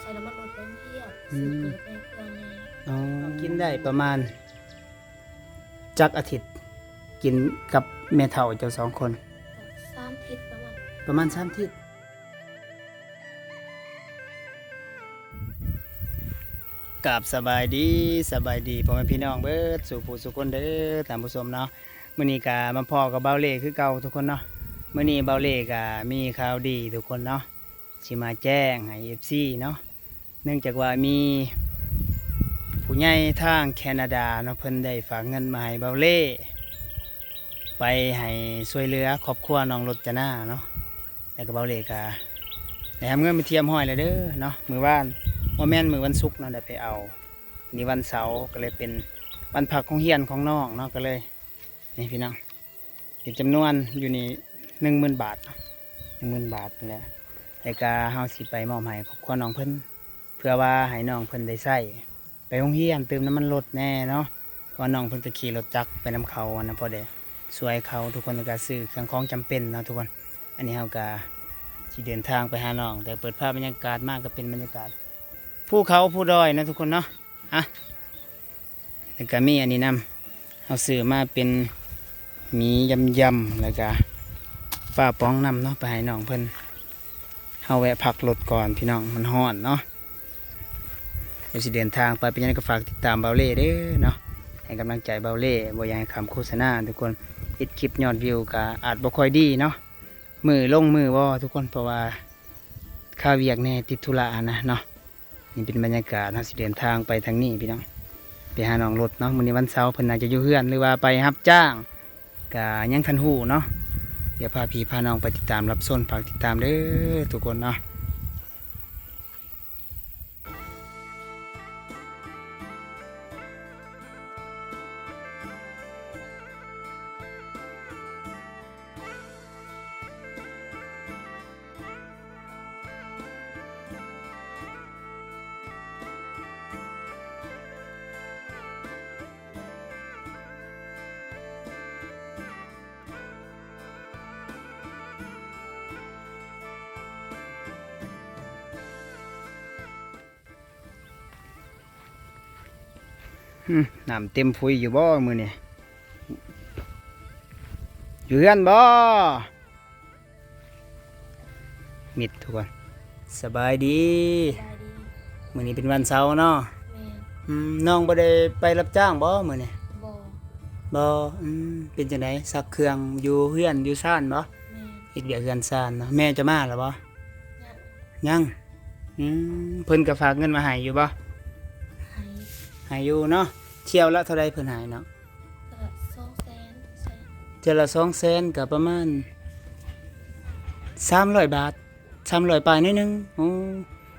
ໃສ່ນ້ຳມັນລົດໄປໂຮງຮຽນ ອືມ ຊື້ເກີບແດ່ ເຄື່ອງແດ່. ອໍ ກິນໄດ້ປະມານຈັກອາທິດ? ກິນກັບແມ່ເຖົ້າເຈົ້າສອງຄົນ? ສາມທິດປະມານ ປະມານສາມທິດ. ກາບສະບາຍດີ ສະບາຍດີພໍ່ແມ່ພີ່ນ້ອງເບິດສູ່ຜູ້ສູ່ຄົນເດີທ່ານຜູ້ຊົມເນາະ. ມື້ນີ້ກະມາພໍ້ກັບບ່າວເລ່ຄືເກົ່າທຸກຄົນເນາະ. ມື້ນີ້ບ່າວເລ່ກະມີຂ່າວດີທຸກຄົນເນາະ ຊິມາແຈ້ງໃຫ້ເອັຟຊີເນາະ. ເນື່ອງຈາກວ່າມີຜູ້ໃຫຍ່ທາງແຄນາດາເນາະ ເພິ່ນໄດ້ຝາກເງິນມາໃຫ້ບ່າວເລ່ ໄປໃຫ້ຊ່ວຍເຫຼືອຄອບຄົວນ້ອງລົດຈະນາເນາະ. ແລ້ວກໍບ່າວເລ່ກໍໄດ້ຮັບເງິນເປັນທີ່ຮຽບຮ້ອຍແລ້ວເດີເນາະ. ມື້ວານ ບໍ່ແມ່ນ ມື້ວັນສຸກເນາະ ໄດ້ໄປເອົາ. ນີ້ວັນເສົາ ກໍເລີຍເປັນວັນພັກໂຮງຮຽນຂອງນ້ອງເນາະ ກໍເລີຍ ນີ້ພີ່ນ້ອງ ເປັນຈຳນວນຢູ່ນີ້ໜຶ່ງໝື່ນບາດເນາະ ໜຶ່ງໝື່ນບາດນີ້ແຫຼະ. ແລ້ວກໍເຮົາຊິໄປມອບໃຫ້ຄອບຄົວນ້ອງເພິ່ນ ເພື່ອວ່າໃຫ້ນ້ອງເພິ່ນໄດ້ໃຊ້ໄປໂຮງຮຽນ ຕື່ມນ້ຳມັນລົດແດ່ເນາະ. ເພາະວ່ານ້ອງເພິ່ນກໍຂີ່ລົດຈັກໄປນຳເຂົາຫັ້ນນະ ພໍໄດ້ຊ່ວຍເຂົາທຸກຄົນ. ແລ້ວກໍຊື້ເຄື່ອງຂອງຈຳເປັນເນາະທຸກຄົນ. ອັນນີ້ເຮົາກໍຊິເດີນທາງໄປຫານ້ອງ ແຕ່ເປີດພາບບັນຍາກາດມາກໍເປັນບັນຍາກາດພູເຂົາພູດອຍເນາະທຸກຄົນເນາະ. ອ່ະ ແລ້ວກໍມີອັນນີ້ນຳ ເຮົາຊື້ມາເປັນໝີຢຳໆ ແລ້ວກໍປາປ໋ອງນຳເນາະ ໄປໃຫ້ນ້ອງເພິ່ນ. ເຮົາແວະພັກລົດກ່ອນພີ່ນ້ອງ ມັນຮ້ອນເນາະ. ດຽວຊິເດີນທາງໄປ ເປັນຫຍັງກໍຝາກຕິດຕາມບ່າວເລ່ເດີເນາະ ໃຫ້ກຳລັງໃຈບ່າວເລ່. ບໍ່ຢາກໃຫ້ຂ້າມໂຄສະນາທຸກຄົນ ເຮັດຄລິບຍອດວິວກໍອາດບໍ່ຄ່ອຍດີເນາະ ມື້ລົງມື້ບໍ່ທຸກຄົນ ເພາະວ່າຄາວຽກແດ່ ຕິດທຸລະຫັ້ນນະເນາະ. ນີ້ເປັນບັນຍາກາດ ເຮົາຊິເດີນທາງໄປທາງນີ້ພີ່ນ້ອງ ໄປຫານ້ອງລົດເນາະ. ມື້ນີ້ວັນເສົາ ເພິ່ນໜ້າຈະຢູ່ເຮືອນ ຫຼືວ່າໄປຮັບຈ້າງ ກະຍັງທັນຮູ້ເນາະ. ດຽວພາພີ່ພານ້ອງໄປຕິດຕາມຮັບຊົມ ຝາກຕິດຕາມເດີທຸກຄົນເນາະ. ອືມ ນ້ຳເຕັມຟຸຍຢູ່ບໍ່ມື້ນີ້? ຢູ່ເຮືອນບໍ່? ມິດທຸກຄົນ ສະບາຍດີ. ສະບາຍດີ. ມື້ນີ້ເປັນວັນເສົາເນາະ? ແມ່ນ. ອືມ ນ້ອງບໍ່ໄດ້ໄປຮັບຈ້າງບໍ່ມື້ນີ້? ບໍ່. ບໍ່. ອືມ ເປັນຈັ່ງໃດ ຊັກເຄື່ອງຢູ່ເຮືອນຢູ່ຊານບໍ່? ແມ່ນ. ເຮັດວຽກເຮືອນຊານເນາະ. ແມ່ເຈົ້າມາແລ້ວບໍ່? ຍັງ. ຍັງ. ອືມ ເພິ່ນກໍຝາກເງິນມາໃຫ້ຢູ່ບໍ່? ໃຫ້. ໃຫ້ຢູ່ເນາະ. ຖ້ຽວລະເທົ່າໃດເພິ່ນໃຫ້ເນາະ? ເທື່ອລະສອງແສນ. ເທື່ອລະສອງແສນ ກໍປະມານສາມຮ້ອຍບາດ ສາມຮ້ອຍປາຍໜ້ອຍໜຶ່ງ. ໂອ້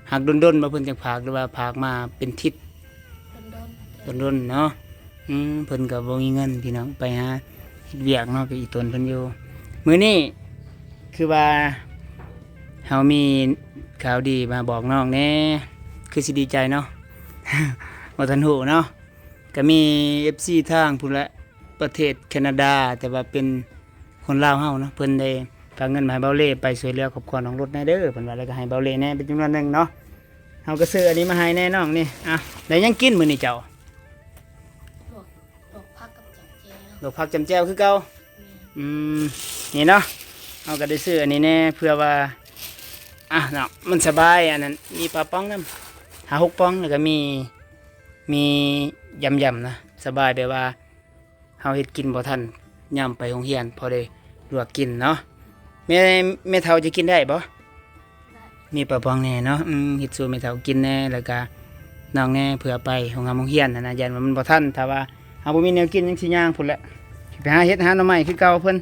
ຫາກດົນໆບໍ່ເພິ່ນຈັ່ງຝາກ ຫຼືວ່າຝາກມາເປັນທິດ? ດົນໆ. ດົນໆເນາະ. ອືມ ເພິ່ນກໍບໍ່ມີເງິນພີ່ນ້ອງ ໄປຫາເຮັດວຽກເນາະ ໄປອີ່ຕົນເພິ່ນຢູ່. ມື້ນີ້ຄືວ່າເຮົາມີຂ່າວດີມາບອກນ້ອງແດ່ ຄືຊິດີໃຈເນາະ? ບໍ່ທັນຮູ້ເນາະ. ກໍມີເອັຟຊີທາງພຸ້ນແຫຼະ ປະເທດແຄນາດາ ແຕ່ວ່າເປັນຄົນລາວເຮົາເນາະ ເພິ່ນໄດ້ຝາກເງິນມາໃຫ້ເບົາເລ່ໄປຊ່ວຍເຫຼືອຄອບຄົວນ້ອງລົດແດ່ເດີ ເພິ່ນວ່າ ແລ້ວກໍໃຫ້ເບົາເລ່ແດ່ເປັນຈຳນວນໜຶ່ງເນາະ. ເຮົາກໍຊື້ອັນນີ້ມາໃຫ້ແດ່ນ້ອງນີ້. ເອົ້າ ໄດ້ຫຍັງກິນມື້ນີ້ເຈົ້າ? ລວກ ລວກຜັກກັບຈ້ຳແຈ່ວ. ລວກຜັກຈ້ຳແຈ່ວຄືເກົ່າ. ອືມ ນີ້ເນາະ ເຮົາກໍໄດ້ຊື້ອັນນີ້ແດ່ ເພື່ອວ່າ ອ່ະເນາະ ມັນສະບາຍ. ອັນນັ້ນມີປາປ໋ອງນຳ ຫ້າຫົກປ໋ອງ ແລ້ວກໍມີ ມີຢຳໆນະ ສະບາຍ ແບບວ່າເຮົາເຮັດກິນບໍ່ທັນ ຍາມໄປໂຮງຮຽນ ພໍໄດ້ລວກກິນເນາະ. ແມ່ ແມ່ເຖົ້າຈະກິນໄດ້ບໍ່? ໄດ້. ມີປາປ໋ອງແດ່ເນາະ. ອືມ ເຮັດສູ່ແມ່ເຖົ້າກິນແດ່ ແລ້ວກະນ້ອງແດ່ ເພື່ອໄປໂຮງຮຳໂຮງຮຽນຫັ້ນນະ ຢ້ານວ່າມັນບໍ່ທັນ. ຖ້າວ່າເຮົາບໍ່ມີແນວກິນ ຍັງຊິຍ່າງພຸ້ນແຫຼະ ໄປຫາເຫັດຫາໜໍ່ໄມ້ຄືເກົ່າ. ເພິ່ນ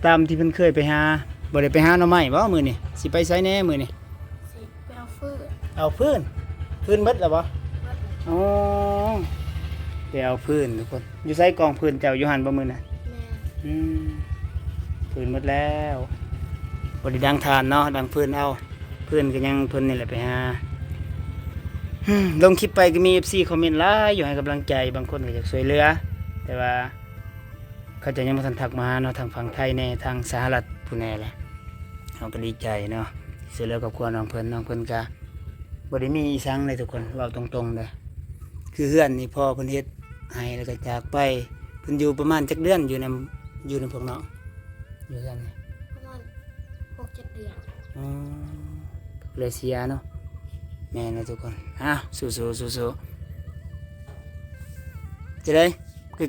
ຕາມທີ່ເພິ່ນເຄີຍໄປຫາ. ບໍ່ໄດ້ໄປຫາໜໍ່ໄມ້ບໍ່ມື້ນີ້? ຊິໄປໃສແດ່ມື້ນີ້? ຊິໄປເອົາຟືນ. ເອົາຟືນ? ຟືນໝົດແລ້ວບໍ່? ໝົດແລ້ວ. ອໍ ໄປເອົາຟືນທຸກຄົນ. ຢູ່ໃສກອງຟືນເຈົ້າ? ຢູ່ຫັ້ນບໍ່ມື້ນັ້ນ? ແມ່ນ. ອືມ ຟືນໝົດແລ້ວ. ບໍ່ໄດ້ດັງຖ່ານເນາະ ດັງຟືນເອົາ. ຟືນກໍຍັງເພິ່ນນີ້ແຫຼະໄປຫາ. ອືມ ລົງຄລິບໄປກໍມີເອັຟຊີຄອມເມັນຫຼາຍຢູ່ ໃຫ້ກຳລັງໃຈ. ບາງຄົນກໍຢາກຊ່ວຍເຫຼືອ ແຕ່ວ່າ ເຂົາເຈົ້າຍັງບໍ່ທັນທັກມາຫາເນາະ ທາງຝັ່ງໄທແດ່ ທາງສະຫະລັດພຸ້ນແດ່ແຫຼະ. ເຮົາກໍດີໃຈເນາະ ຊ່ວຍເຫຼືອຄອບຄົວນ້ອງເພິ່ນ. ນ້ອງເພິ່ນກໍ ບໍ່ໄດ້ມີອີ່ສັງເລີຍທຸກຄົນ ເວົ້າຕົງໆເດີ. ຄືເຮືອນນີ້ພໍ່ເພິ່ນເຮັດໃຫ້ແລ້ວກໍຈາກໄປ. ເພິ່ນຢູ່ປະມານຈັກເດືອນ ຢູ່ນຳ ຢູ່ນຳພວກນ້ອງ ຢູ່ເຮືອນນີ້? ປະມານຫົກເຈັດເດືອນ. ອໍ ເລີຍເສຍເນາະ. ແມ່ນແລ້ວທຸກຄົນ. ອ້າວ ສູ້ໆ ສູ້ໆ. ຈະໄດ້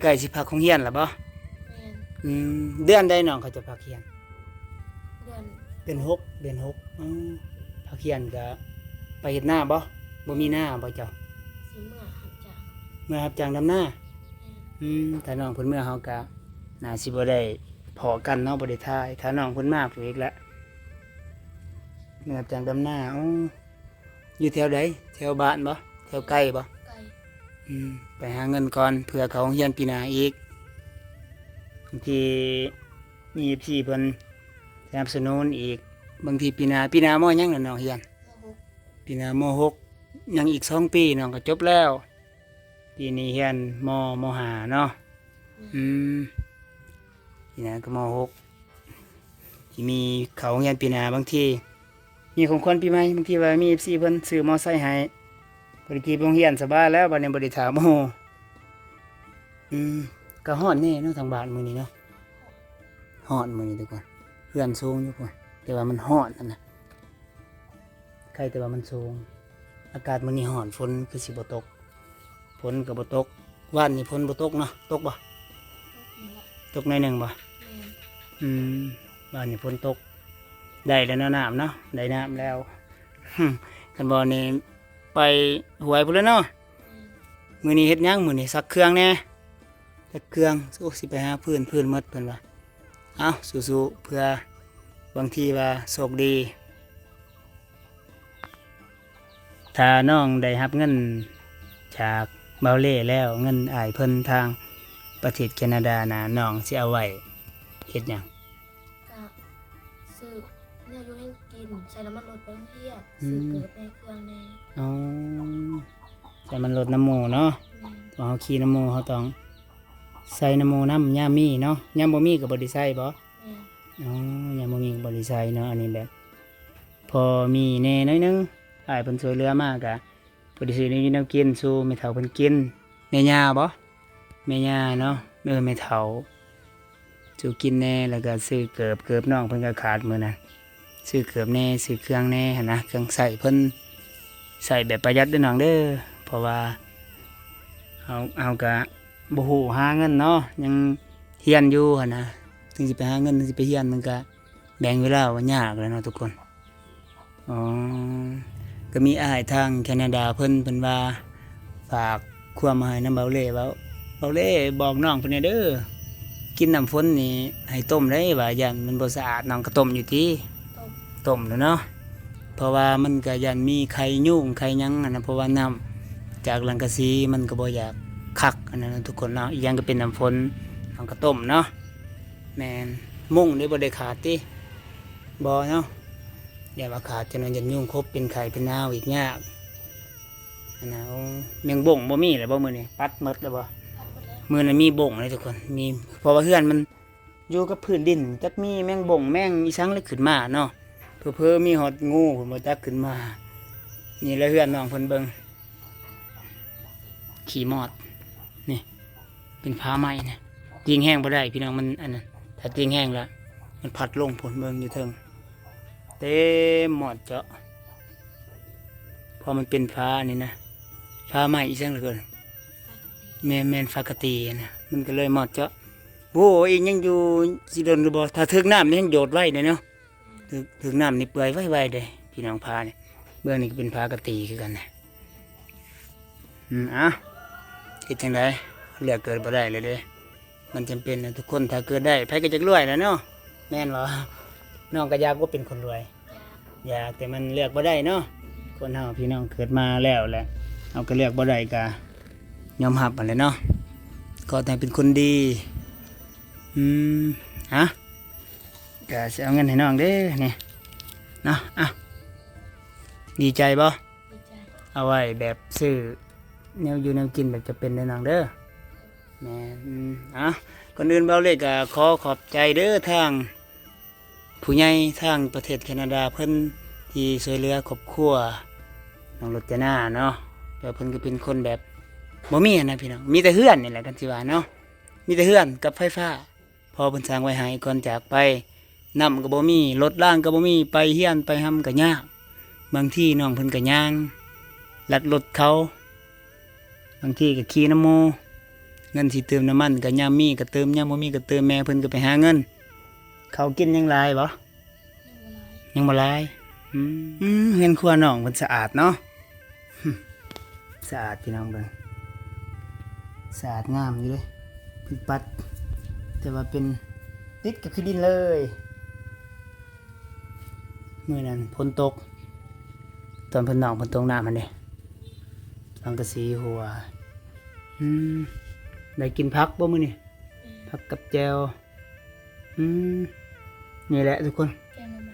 ໃກ້ໆຊິພັກໂຮງຮຽນແລ້ວບໍ່? ແມ່ນ. ອືມ ເດືອນໃດນ້ອງເຂົາຈະພັກຮຽນ? ເດືອນ ເດືອນຫົກ ເດືອນຫົກ. ອໍ ພັກຮຽນກະໄປເຮັດນາບໍ່? ບໍ່ມີນາບໍ່ເຈົ້າ? ຊິເມືອຮັບຈ້າງ ເມືອຮັບຈ້າງດຳນາ. ແມ່ນ. ອືມ ຖ້ານ້ອງເພິ່ນເມືອ ເຮົາກະໜ້າຊິບໍ່ໄດ້ພໍ້ກັນເນາະ ບໍ່ໄດ້ຖ່າຍ. ຖ້ານ້ອງເພິ່ນມາພຸ້ນອີກລະ ເມືອຮັບຈ້າງດຳນາ. ໂອ້ ຢູ່ແຖວໃດ? ແຖວບ້ານບໍ່? ແຖວໃກ້ບໍ່? ໃກ້. ອືມ ໄປຫາເງິນກ່ອນ ເພື່ອເຂົ້າໂຮງຮຽນປີໜ້າອີກ. ບາງທີມີເອັຟຊີເພິ່ນສະໜັບສະໜູນອີກ. ບາງທີປີໜ້າ ປີໜ້າ ມໍ ຫຍັງລະນ້ອງຮຽນ? ມໍ ຫົກ. ປີໜ້າ ມໍ ຫົກ. ຍັງອີກສອງປີ ນ້ອງກໍຈົບແລ້ວ. ປີນີ້ຮຽນ ມໍ ມໍ ຫ້າເນາະ. ອືມ ປີໜ້າກໍ ມໍ ຫົກ ຊິມີເຂົ້າໂຮງຮຽນປີໜ້າ. ບາງທີມີຂອງຂວັນປີໃໝ່ ບາງທີວ່າມີເອັຟຊີເພິ່ນຊື້ມໍໄຊໃຫ້ ພໍໄດ້ຂີ່ໄປໂຮງຮຽນສະບາຍແລ້ວ. ບັດນີ້ບໍ່ໄດ້ຖາມໝູ່. ອືມ ກໍຮ້ອນແດ່ເນາະ ທາງບ້ານມື້ນີ້ເນາະ. ຮ້ອນມື້ນີ້ທຸກຄົນ ເຮືອນສູງຢູ່ພຸ້ນ ແຕ່ວ່າມັນຮ້ອນຫັ້ນນະ. ໄຄແຕ່ວ່າມັນສູງ. ອາກາດມື້ນີ້ຮ້ອນ ຝົນຄືຊິບໍ່ຕົກ. ຝົນກໍບໍ່ຕົກ. ວານນີ້ຝົນບໍ່ຕົກເນາະ. ຕົກບໍ່? ຕົກໜ້ອຍໜຶ່ງບໍ່? ແມ່ນ. ອືມ ວານນີ້ຝົນຕົກ. ໄດ້ແລ້ວເນາະ ນ້ຳເນາະ ໄດ້ນ້ຳແລ້ວ. ຄັນບໍ່ນີ້ໄປຫ້ວຍພຸ້ນແຫຼະເນາະ. ແມ່ນ. ມື້ນີ້ເຮັດຫຍັງ? ມື້ນີ້ຊັກເຄື່ອງແດ່. ຈັກເຄື່ອງ. ໂອ້ ຊິໄປຫາຟືນ ຟືນໝົດເພິ່ນວ່າ. ເອົ້າ ສູ້ໆ ເພື່ອບາງທີວ່າໂຊກດີ. ຖ້ານ້ອງໄດ້ຮັບເງິນຈາກບ່າວເລ່ແລ້ວ ເງິນອ້າຍເພິ່ນທາງປະເທດແຄນາດານະ ນ້ອງຊິເອົາໄວ້ເຮັດຫຍັງ? ກະຊື້ແນວຢູ່ແນວກິນ ໃສ່ນ້ຳມັນລົດໄປໂຮງຮຽນ ອືມ ຊື້ເກີບແດ່ ເຄື່ອງແດ່. ອໍ ໃສ່ນ້ຳມັນລົດນຳໝູ່ເນາະ. ແມ່ນ. ເພາະເຮົາຂີ່ນຳໝູ່ ເຮົາຕ້ອງໃສ່ນຳໝູ່ນຳ ຍາມມີເນາະ. ຍາມບໍ່ມີກໍບໍ່ໄດ້ໃສ່ບໍ? ແມ່ນ. ອໍ ຍາມບໍ່ມີກໍບໍ່ໄດ້ໃສ່ເນາະ. ອັນນີ້ແບບພໍມີແດ່ໜ້ອຍໜຶ່ງ ອ້າຍເພິ່ນຊ່ວຍເຫຼືອມາກະ ພໍໄດ້ຊື້ແນວຢູ່ແນວກິນສູ່ແມ່ເຖົ້າເພິ່ນກິນ. ແມ່ຍ່າບໍ? ແມ່ຍ່າເນາະ. ເອີ ແມ່ເຖົ້າ ສູ່ກິນແດ່ ແລ້ວກະຊື້ເກີບ ເກີບນ້ອງເພິ່ນກະຂາດມື້ນັ້ນ. ຊື້ເກີບແດ່ ຊື້ເຄື່ອງແດ່ຫັ້ນນະ ເຄື່ອງໃຊ້ເພິ່ນ. ໃຊ້ແບບປະຢັດເດີນ້ອງເດີ ເພາະວ່າເຮົາ ເຮົາກະບໍ່ຮູ້ຫາເງິນເນາະ ຍັງຮຽນຢູ່ຫັ້ນນະ. ເຖິງຊິໄປຫາເງິນ ເຖິງຊິໄປຮຽນ ມັນກະ ແບ່ງເວລາວ່າຍາກແຫຼະເນາະທຸກຄົນ. ອໍ ກໍມີອ້າຍທາງແຄນາດາເພິ່ນ ເພິ່ນວ່າຝາກຄວາມມາໃຫ້ນຳບ່າວເລ່ ວ່າ ບ່າວເລ່ບອກນ້ອງເພິ່ນແດ່ເດີ ກິນນ້ຳຝົນນີ້ໃຫ້ຕົ້ມເດ້ ວ່າຢ້ານມັນບໍ່ສະອາດ. ນ້ອງກໍຕົ້ມຢູ່ຕິ? ຕົ້ມ. ຕົ້ມແລ້ວເນາະ ເພາະວ່າມັນກໍຢ້ານມີໄຂ່ຍຸງໄຂ່ຫຍັງຫັ້ນນະ ເພາະວ່ານ້ຳຈາກສັງກະສີມັນກໍບໍ່ຢາກຄັກຫັ້ນນະທຸກຄົນເນາະ. ອີກຢ່າງກໍເປັນນ້ຳຝົນ ນ້ອງກໍຕົ້ມເນາະ. ແມ່ນ. ມຸ້ງນີ້ບໍ່ໄດ້ຂາດຕິ? ບໍ່ເນາະ ຢ້ານວ່າຂາດ ຈະນອນຢ້ານຍຸງຂົບ ເປັນໄຂ້ເປັນໜາວອີກຍາກຫັ້ນນະ. ໂອ້ ແມງບົງບໍ່ມີແລ້ວບໍ່ມື້ນີ້? ປັດໝົດແລ້ວບໍ່? ປັດໝົດແລ້ວ. ມື້ນັ້ນມີບົງເດ້ທຸກຄົນ ມີ ເພາະວ່າເຮືອນມັນຢູ່ກັບພື້ນດິນ ຈັກມີແມງບົງແມງອີ່ສັງແຫຼະຂຶ້ນມາເນາະ. ເຜີໆມີຮອດງູພຸ້ນບໍ່ຈັກຂຶ້ນມາ. ນີ້ແຫຼະເຮືອນນ້ອງເພິ່ນເບິ່ງ ຂີ້ມອດ ນີ້ ເປັນຝາໄມ້ນະ ຕີງແຮງບໍ່ໄດ້ພີ່ນ້ອງ ມັນອັນນັ້ນ ຖ້າຕີງແຮງລະມັນພັດລົງພຸ້ນ. ເບິ່ງຢູ່ເທິງ ເຕັມມອດເຈາະ ເພາະມັນເປັນຝານີ້ນະ ຝາໄມ້ອີ່ສັງເລີຍ ແມ່ນ ແມ່ນຝາກະຕີນະ ມັນກໍເລີຍມອດເຈາະ. ໂອ້ຍ ຍັງຢູ່ຊິດົນຫຼືບໍ່? ຖ້າຖືກນ້ຳນີ້ແຮ່ງໂຍດໄວເດ້ເນາະ. ຖືກ ຖືກນ້ຳນີ້ເປື່ອຍໄວໆເດ້ພີ່ນ້ອງ. ຝານີ້ ເບື້ອງນີ້ກໍເປັນຝາກະຕີຄືກັນນະ. ອືມ ເອົ້າ ເຮັດຈັ່ງໃດ? ເລືອກເກີດບໍ່ໄດ້ແລ້ວເດ້. ມັນຈຳເປັນນະທຸກຄົນ ຖ້າເກີດໄດ້ ໃຜກໍຢາກລວຍແຫຼະເນາະ ແມ່ນບໍ່? ນ້ອງກໍຢາກບໍ່ເປັນຄົນລວຍ? ຢາກ ແຕ່ມັນເລືອກບໍ່ໄດ້ເນາະ. ຄົນເຮົາພີ່ນ້ອງເກີດມາແລ້ວແຫຼະ ເຮົາກໍເລືອກບໍ່ໄດ້ ກໍຍອມຮັບຫັ້ນແຫຼະເນາະ. ຂໍແຕ່ເປັນຄົນດີ. ອືມ ຮະ ກະຊິເອົາເງິນໃຫ້ນ້ອງເດ້ນີ້ເນາະ. ເອົ້າ ດີໃຈບໍ່? ດີໃຈ. ເອົາໄວ້ແບບຊື້ແນວຢູ່ແນວກິນແບບຈຳເປັນເດີນ້ອງເດີ. ແມ່ນ. ອືມ ເອົ້າ ກ່ອນອື່ນເວົ້າເລີຍກະຂໍຂອບໃຈເດີທາງຜູ້ໃຫຍ່ທາງປະເທດແຄນາດາເພິ່ນທີ່ຊ່ວຍເຫຼືອຄອບຄົວ ນ້ອງລົດຈະໜ້າເນາະ ແຕ່ເພິ່ນກໍເປັນຄົນແບບບໍ່ມີຫັ້ນນະພີ່ນ້ອງ ມີແຕ່ເຮືອນນີ້ແຫຼະ ຄັນຊິວ່າເນາະ ມີແຕ່ເຮືອນກັບໄຟຟ້າ ພໍ່ເພິ່ນສ້າງໄວ້ໃຫ້ກ່ອນຈາກໄປ. ນ້ຳກໍບໍ່ມີ ລົດລາງກໍບໍ່ມີ ໄປຮຽນໄປຮຳກໍຍາກ. ບາງທີນ້ອງເພິ່ນກໍຍ່າງລັດລົດເຂົາ ບາງທີກໍຂີ່ນຳໝູ່. ເງິນຊິເຕີມນ້ຳມັນກໍຍາມມີກໍເຕີມ ຍາມບໍ່ມີກໍເຕີມ. ແມ່ເພິ່ນກໍໄປຫາເງິນ. ເຂົາກິນຍັງຫຼາຍບໍ່? ຍັງບໍ່ຫຼາຍ. ອືມ ອືມ ເຮືອນຄົວນ້ອງເພິ່ນສະອາດເນາະ. ສະອາດພີ່ນ້ອງເບິ່ງ ສະອາດງາມຢູ່ເດ້. ເພິ່ນປັດ ແຕ່ວ່າເປັນ ຕິດກັບທີ່ດິນເລີຍ. ມື້ນັ້ນຝົນຕົກ ຕອນເພິ່ນ ນ້ອງເພິ່ນຕົກນ້ຳຫັ້ນເດ້ ສັງກະສີຮົ່ວ. ອືມ ໄດ້ກິນຜັກບໍ່ມື້ນີ້? ແມ່ນ ຜັກກັບແຈ່ວ. ອືມ ນີ້ແຫຼະທຸກຄົນ ແກງໜໍ່ໄມ້ນີ້.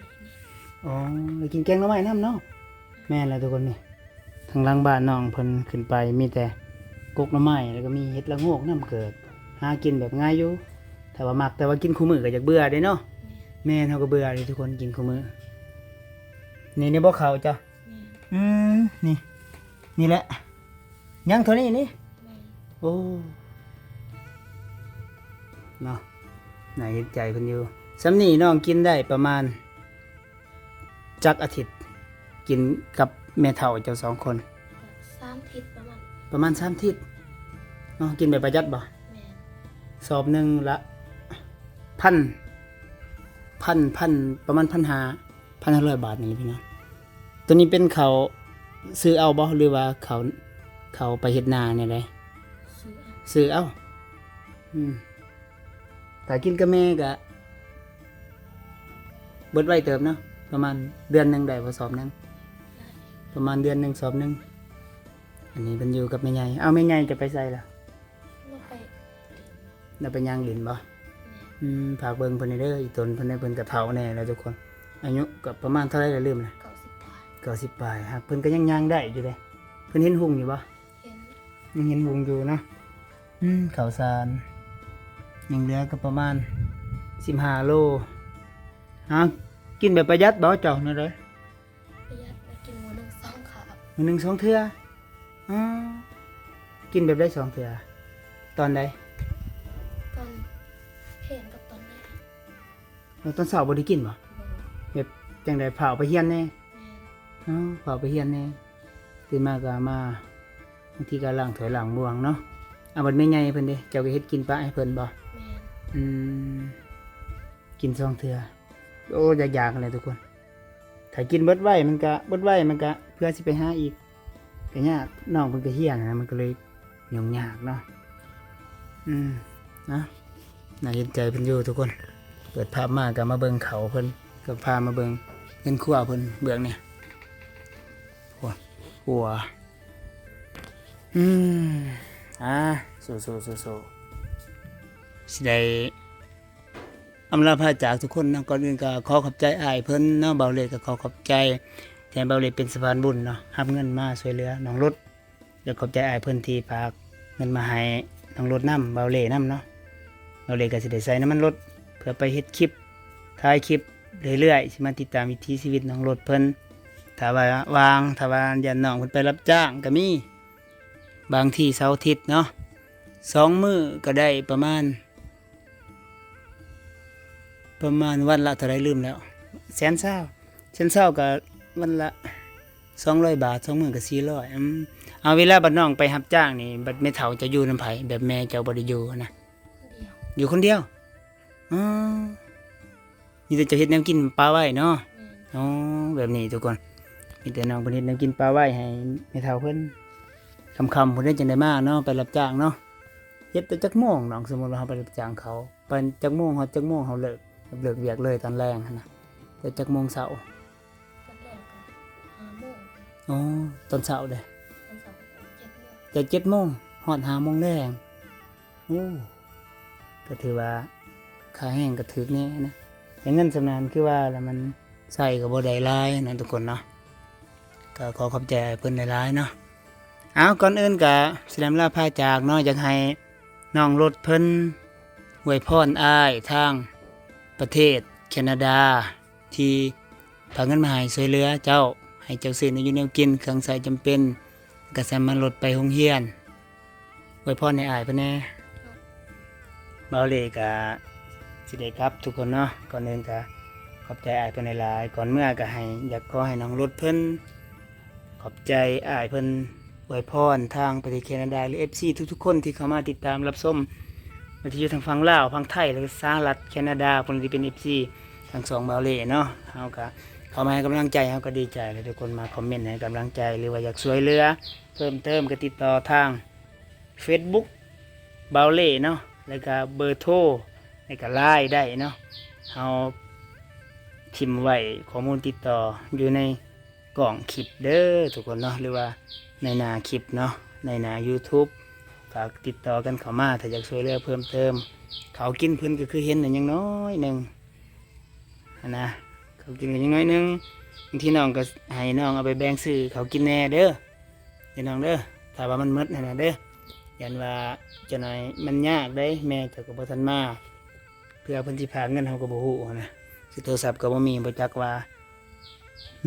ອໍ ໄດ້ກິນແກງໜໍ່ໄມ້ນຳເນາະ. ແມ່ນແລ້ວທຸກຄົນ ນີ້ ທາງຫຼັງບ້ານນ້ອງເພິ່ນຂຶ້ນໄປ ມີແຕ່ກົກໜໍ່ໄມ້ ແລ້ວກໍມີເຫັດລະໂງກນຳ. ກໍຫາກິນແບບງ່າຍຢູ່ ຖ້າວ່າມັກ ແຕ່ວ່າກິນຄູ່ມື້ກໍຢາກເບື່ອເດ້ເນາະ. ແມ່ນ ເຮົາກໍເບື່ອເດ້ທຸກຄົນ ກິນຄູ່ມື້. ນີ້ ນີ້ບໍ່ເຂົ້າເຈົ້າ? ແມ່ນ ອືມ ນີ້ ນີ້ແຫຼະ ຍັງເທົ່ານີ້ນີ້. ແມ່ນ ໂອ້ ເນາະ ໜ້າເຫັນໃຈເພິ່ນຢູ່. ສ່ຳນີ້ນ້ອງກິນໄດ້ປະມານຈັກອາທິດ? ກິນກັບແມ່ເຖົ້າເຈົ້າສອງຄົນ? ສາມທິດປະມານ. ປະມານສາມທິດເນາະ. ກິນແບບປະຢັດບໍ່? ແມ່ນ ສອບໜຶ່ງລະພັນ ພັນ ພັນ ປະມານພັນຫ້າ ພັນຫ້າຮ້ອຍບາດນີ້ແຫຼະພີ່ນ້ອງ. ໂຕນີ້ເປັນເຂົ້າຊື້ເອົາບໍ່ ຫຼືວ່າເຂົ້າ ເຂົ້າໄປເຮັດນາແນວໃດ? ຊື້ເອົາ ຊື້ເອົາ. ອືມ ຖ້າກິນກັບແມ່ກະເບິດໄວເຕີບເນາະ ປະມານເດືອນໜຶ່ງໄດ້ບໍ່ ສອບໜຶ່ງ? ໄດ້ ປະມານເດືອນໜຶ່ງສອບໜຶ່ງ. ອັນນີ້ເພິ່ນຢູ່ກັບແມ່ໃຫຍ່. ເອົ້າ ແມ່ໃຫຍ່ຈະໄປໃສລະ? ລາວໄປ ລາວໄປຍ່າງຫຼິ້ນບໍ່? ແມ່ນ ອືມ ຝາກເບິ່ງເພິ່ນແດ່ເດີ ອີ່ຕົນເພິ່ນ ເພິ່ນກໍເຖົ້າແດ່ແລ້ວທຸກຄົນ. ອາຍຸກໍປະມານເທົ່າໃດລະ ລືມລະ? ເກົ້າສິບປາຍ ເກົ້າສິບປາຍ. ຫາກເພິ່ນກໍຍັງຍ່າງໄດ້ຢູ່ເດ້. ເພິ່ນເຫັນຮຸ່ງຢູ່ບໍ່? ເຫັນ ຍັງເຫັນຮຸ່ງຢູ່ເນາະ. ອືມ ເຂົ້າສານຍັງເຫຼືອກໍປະມານສິບຫ້າໂລ. ຫາ ກິນແບບປະຢັດບໍ່ເຈົ້າ ແນວໃດ? ປະຢັດ ແລ້ວກິນມື້ໜຶ່ງສອງຄາບ. ມື້ໜຶ່ງສອງເທື່ອ? ອໍ ກິນແບບໃດສອງເທື່ອ? ຕອນໃດ? ຕອນເພງກັບຕອນແລງ. ແລ້ວຕອນເຊົ້າບໍ່ໄດ້ກິນບໍ່? ບໍ່ ແບບຈັ່ງໃດ? ຟ້າວໄປຮຽນແດ່? ແມ່ນ ອໍ ຟ້າວໄປຮຽນແດ່ ຕື່ນມາກໍມາ ບາງທີກໍລ້າງຖ້ວຍລ້າງບ່ວງເນາະ. ເອົາ ບັດແມ່ໃຫຍ່ເພິ່ນເດ ເຈົ້າກໍເຮັດກິນປະໃຫ້ເພິ່ນບໍ່? ແມ່ນ ອືມ ກິນສອງເທື່ອ. ໂອ້ ຢາກໆຫັ້ນແຫຼະທຸກຄົນ. ຖ້າກິນເບິດໄວມັນກະ ເບິດໄວມັນກະເພື່ອຊິໄປຫາອີກກະຍາກ. ນ້ອງເພິ່ນກະຮຽນນະ ມັນກະເລີຍຫຍຸ້ງຍາກເນາະ. ອືມ ນະ ໜ້າເຫັນໃຈເພິ່ນຢູ່ທຸກຄົນ. ເປີດພາບມາກະມາເບິ່ງເຂົາເພິ່ນ ກໍພາມາເບິ່ງເຮືອນຄົວເພິ່ນເບື້ອງນີ້. ໂອ້ ຄົວ ອືມ ອ່າ ສູ້ໆ ສູ້ໆ ຊິໄດ້ ອຳລາພາຈາກທຸກຄົນເນາະ. ກ່ອນອື່ນກໍຂໍຂອບໃຈອ້າຍເພິ່ນເນາະ ບ່າວເລດກໍຂໍຂອບໃຈ ແທນບ່າວເລດເປັນສະພານບຸນເນາະ ຮັບເງິນມາຊ່ວຍເຫຼືອນ້ອງລົດ ແລະ ຂອບໃຈອ້າຍເພິ່ນທີ່ຝາກເງິນມາໃຫ້ນ້ອງລົດນຳ ບ່າວເລດນຳເນາະ. ບ່າວເລດກໍຊິໄດ້ໃຊ້ນ້ຳມັນລົດ ເພື່ອໄປເຮັດຄລິບ ຖ່າຍຄລິບເລື້ອຍໆ ຊິມາຕິດຕາມວິຖີຊີວິດນ້ອງລົດເພິ່ນ ຖ້າວ່າວ່າງ ຖ້າວ່າຢ້ານນ້ອງເພິ່ນໄປຮັບຈ້າງກໍມີ ບາງທີເສົາອາທິດເນາະ ສອງມື້ກໍໄດ້ປະມານ ປະມານວັນລະເທົ່າໃດລືມແລ້ວ ແສນຊາວ ແສນຊາວກໍວັນລະສອງຮ້ອຍບາດ ສອງມື້ກໍສີ່ຮ້ອຍ. ອືມ ເອົາ ເວລາບັດນ້ອງໄປຮັບຈ້າງນີ້ ບັດແມ່ເຖົ້າຈະຢູ່ນຳໃຜ? ແບບແມ່ເຈົ້າບໍ່ໄດ້ຢູ່ນະ? ຢູ່ຄົນດຽວ. ອໍ ມີແຕ່ເຈົ້າເຮັດແນວກິນປະໄວ້ເນາະ? ແມ່ນ. ອໍ ແບບນີ້ທຸກຄົນ ມີແຕ່ນ້ອງເພິ່ນເຮັດແນວກິນປະໄວ້ໃຫ້ແມ່ເຖົ້າເພິ່ນ ຄ່ຳໆ ພຸ້ນເດ້ ຈັ່ງໄດ້ມາເນາະ ໄປຮັບຈ້າງເນາະ. ເຮັດແຕ່ຈັກໂມງນ້ອງ? ສົມມຸດວ່າເຮົາໄປຮັບຈ້າງເຂົາ ໄປຈັກໂມງ ຮອດຈັກໂມງເຮົາເລີກ ແບບເລີກວຽກເລີຍຕອນແລງຫັ້ນນະ? ແຕ່ຈັກໂມງເຊົ້າ? ຕອນແລງກໍຫ້າໂມງ. ອໍ ຕອນເຊົ້າເດ? ຕອນເຊົ້າກໍເຈັດໂມງ. ແຕ່ເຈັດໂມງ ຮອດຫ້າໂມງແລງ. ໂອ້ ກໍຖືວ່າຄ່າແຮງກໍຖືກແດ່ນະ ແຕ່ເງິນສ່ຳນັ້ນ ຄືວ່າລະ ມັນໃຊ້ກໍບໍ່ໄດ້ຫຼາຍນະທຸກຄົນເນາະ. ກໍຂໍຂອບໃຈອ້າຍເພິ່ນຫຼາຍໆເນາະ. ເອົາ ກ່ອນອື່ນກໍຊິໄດ້ອຳລາພາຈາກເນາະ ຢາກໃຫ້ນ້ອງລົດເພິ່ນອວຍພອນອ້າຍທາງປະເທດແຄນາດາ ທີ່ ຝາກເງິນມາໃຫ້ຊ່ວຍເຫຼືອເຈົ້າ ໃ ໃຫ້ເຈົ້າຊື້ແນວຢູ່ແນວກິນ ເຄື່ອງໃຊ້ຈຳເປັນ ກະສາມາດລົດໄປໂຮງຮຽນ. ອວຍພອນໃຫ້ອ້າຍເພິ່ນແດ່. ເບົາເລ່ກະຊິໄດ້ກັບທຸກຄົນເນາະ. ກ່ອນອື່ນກະຂອບໃຈອ້າຍເພິ່ນຫຼາຍໆ. ກ່ອນເມືອກະໃຫ້ ຢາກຂໍໃຫ້ນ້ອງລົດເພິ່ນ ຂອບໃຈອ້າຍເພິ່ນ ອວຍພອນທາງປະເທດແຄນາດາ ຫຼື ເອັຟຊີ ທຸກໆຄົນທີ່ເຂົ້າມາຕິດຕາມຮັບຊົມ ບໍ່ວ່າຈະຢູ່ທາງຝັ່ງລາວ ຝັ່ງໄທ ຫຼື ສະຫະລັດ ແຄນາດາ ຜູ້ທີ່ເປັນ ເອັຟຊີ ທັງຊ່ອງເບົາເລ່ເນາະ. ເຮົາກະເຂົ້າມາໃຫ້ກຳລັງໃຈ ເຮົາກະດີໃຈ ແລະ ທຸກຄົນມາຄອມເມັນໃຫ້ກຳລັງໃຈ ຫຼືວ່າຢາກຊ່ວຍເຫຼືອເພີ່ມເຕີມ ກະຕິດຕໍ່ທາງ ເຟສບຸກ ເບົາເລ່ເນາະ ແລ້ວກະເບີໂທ ແລ້ວກະລາຍໄດ້ເນາະ. ເຮົາຖິ້ມໄວ້ຂໍ້ມູນຕິດຕໍ່ຢູ່ໃນກ້ອງຄລິບເດີທຸກຄົນເນາະ ຫຼືວ່າໃນໜ້າຄລິບເນາະ ໃນໜ້າຢູທູບ. ຝາກຕິດຕໍ່ກັນເຂົ້າມາ ຖ້າຢາກຊ່ວຍເຫຼືອເພີ່ມເຕີມ. ເຂົ້າກິນເພິ່ນກະຄືເຫັນນັ້ນ ຍັງໜ້ອຍໜຶ່ງຫັ້ນນະ ເຂົ້າກິນກະຍັງໜ້ອຍໜຶ່ງ. ບາງທີນ້ອງກະໃຫ້ນ້ອງເອົາໄປແບ່ງຊື້ເຂົ້າກິນແດ່ເດີ ເດີນ້ອງເດີ ຖ້າວ່າມັນໝົດຫັ້ນນະເດີ. ຢ້ານວ່າຈັກໜ້ອຍມັນຍາກເດ້ ແມ່ເຈົ້າກະບໍ່ທັນມາ ເພື່ອເພິ່ນຊິຝາກເງິນເຮົາກະບໍ່ຮູ້ຫັ້ນນະ ຊິໂທລະສັບກະບໍ່ມີ ບໍ່ຈັກວ່າ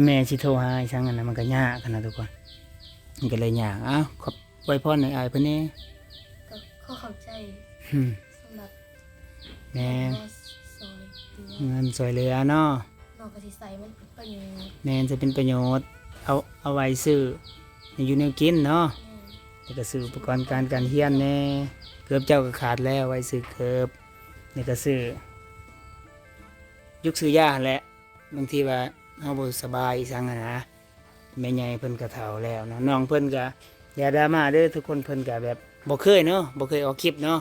ແມ່ຊິໂທຫາອີ່ຫຍັງຫັ້ນນະ ມັນກະຍາກຫັ້ນນະທຸກຄົນ ມັນກະເລີຍຍາກ. ເອົ້າ ຂອບ ອວຍພອນໃຫ້ອ້າຍເພິ່ນແດ່. ກະຂໍຂອບໃຈ ອືມ ສຳລັບ ແມ່ນ ເງິນຊ່ອຍເຫຼືອ ເງິນຊ່ອຍເຫຼືອເນາະ. ນ້ອງກະຊິໃຊ້ມັນເປັນປະໂຫຍດ ແມ່ນ ໃຊ້ເປັນປະໂຫຍດ ເອົາ ເອົາໄວ້ຊື້ແນວຢູ່ແນວກິນເນາະ ແມ່ນ ແລ້ວກະຊື້ອຸປະກອນການ ການຮຽນແດ່. ເກີບເຈົ້າກະຂາດແລ້ວ ໄວ້ຊື້ເກີບ ແລ້ວກະຊື້ຢຸກຊື້ຢາຫັ້ນແຫຼະ. ບາງທີວ່າເຮົາບໍ່ສະບາຍອີ່ຫຍັງຫັ້ນນະ ແມ່ໃຫຍ່ເພິ່ນກະເຖົ້າແລ້ວເນາະ ນ້ອງເພິ່ນກະ ຢ່າດຣາມາເດີທຸກຄົນ ເພິ່ນກະແບບບໍ່ເຄີຍເນາະ ບໍ່ເຄີຍອອກຄລິບເນາະ.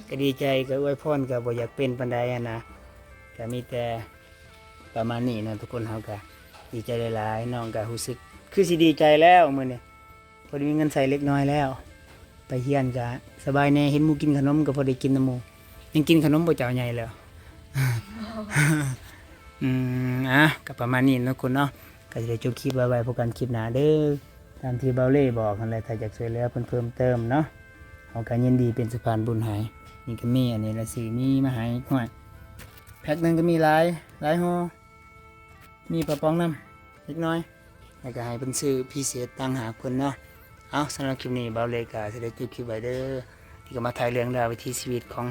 ກະດີໃຈ ກະອວຍພອນ ກະບໍ່ຢາກເປັນປານໃດຫັ້ນນະ ກະມີແຕ່ປະມານນີ້ເນາະທຸກຄົນ. ເຮົາກະດີໃຈຫຼາຍໆ ນ້ອງກະຮູ້ສຶກຄືຊິດີໃຈແລ້ວມື້ນີ້ ພໍໄດ້ມີເງິນໃຊ້ເລັກນ້ອຍແລ້ວ ໄປຮຽນກະສະບາຍແດ່ ເຫັນໝູ່ກິນຂະໜົມກະພໍໄດ້ກິນນຳໝູ່. ຍັງກິນຂະໜົມບໍ່ເຈົ້າໃຫຍ່ແລ້ວ? ອືມ ອ່ະ ກະປະມານນີ້ເນາະທຸກຄົນເນາະ ກະຊິໄດ້ຈົບຄລິບໄວໆ ພົບກັນຄລິບໜ້າເດີ. ຕາມທີ່ເບົາເລ່ບອກຫັ້ນແຫຼະ ຖ້າຢາກຊ່ວຍເຫຼືອເພິ່ນເພີ່ມເຕີມເນາະ ເຮົາກະຍິນດີເປັນສະພານບຸນໃຫ້. ນີ້ກະມີອັນນີ້ລະ ຊື້ມີມາໃຫ້ ຫ້ວຍ ແພັກໜຶ່ງກະມີຫຼາຍ ຫຼາຍຫໍ່ ມີປາປອງນຳ ເລັກນ້ອຍ ແລ້ວກະໃຫ້ເພິ່ນຊື້ພິເສດຕ່າງຫາກເພິ່ນເນາະ. ເອົ້າ ສຳລັບຄລິບນີ້ ເບົາເລ່ກະຊິໄດ້ຈົບຄລິບໄວ້ເດີ ທີ່ກະມາຖ່າຍເລື່ອງລາວວິຖີຊີວິດຂອງ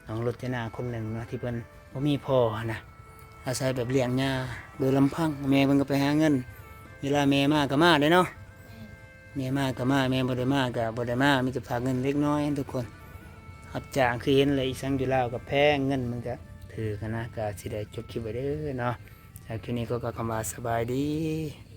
ນ້ອງລົດຈະນາຄົນໜຶ່ງເນາະ ທີ່ເພິ່ນບໍ່ມີພໍ່ຫັ້ນນະ ອາໄສແບບລ້ຽງຍ່າໂດຍລຳພັງ ແມ່ເພິ່ນກະໄປຫາເງິນ ເວລາແມ່ມາກະມາເດ້ເນາະ ແມ່ມາກະມາ ແມ່ບໍ່ໄດ້ມາກະບໍ່ໄດ້ມາ ມີແຕ່ຝາກເງິນເລັກນ້ອຍທຸກຄົນ ຮັບຈ້າງຄືເຫັນແຫຼະ ອີ່ຫຍັງຢູ່ລາວກະແພງ ເງິນມັນກະຖືກຫັ້ນນະ. ກະຊິໄດ້ຈົບຄລິບໄວ້ເດີເນາະ ແລ້ວຄລິບນີ້ຂໍກ່າວຄຳວ່າສະບາຍດີ.